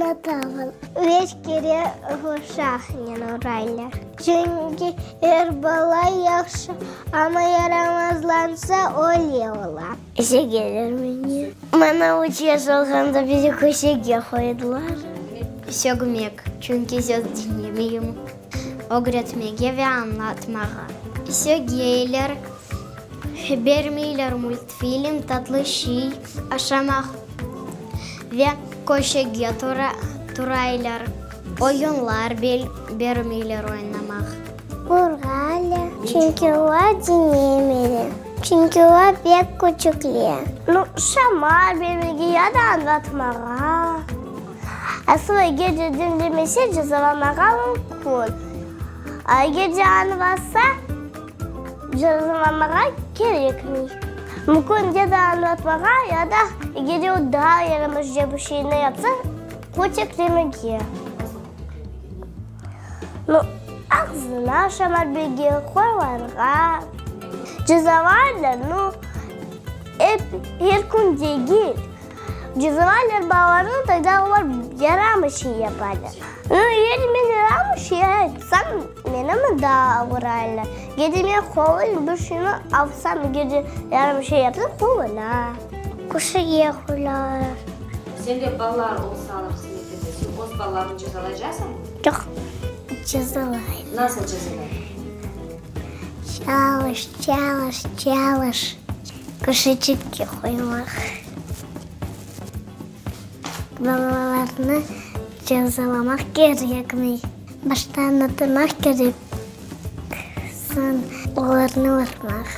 Añlatalar. Beş kere uşaqnen uraylar. Çünki er bala yahşı, amma yaramazlansa, öyle ola. Sögeler meni. Maña üç yaş olğanda bizi köşege qoydılar. Sögmek, çünki söz diñlemeyim. Ögretmege ve añlatmağa. Sögeyler, bermeyler multfilm, tatlı şiy aşamaq ve köşege turaylar, oyunlar bermeyler oynamaq. Urğanlar, çünki olar diñlemeyler, çünki olar pek küçükler. Nu, şamal bermege ya da añlatmağa. Asıl eger de diñlemese, cezalamağa mümkün. Eger de añlasa, cezalamağa kerekmey. Mümkün ya da añlatmağa, ya da eger de o daa yaramazca bir şeyni yapsa, köteklemege. Nu, ağzına şamal berge, qoylarğa. Cezalarlar, nu, ep, er kün degil. Cezalaylar balalarnı, togda olar yaramay şey yapalar. Nu, eger men yaramay şey aytsam, meni mında uraylar. Eger de men qolun bir şeyni alsam, eger de yaramay şey yapsam, qoluna. Köşege qoylar. Sende balalar olsalar mektepte, sen öz balalarıñnı cezalaycasıñmı? Yoq, cezalayım. Nasıl cezalayım? Çalış, çalış, çalış. Köşeçikke qoymaq. Balalarnı cezalamaq kerekmey. Başta añlatmaq kerek, soñ olarnı urmaq.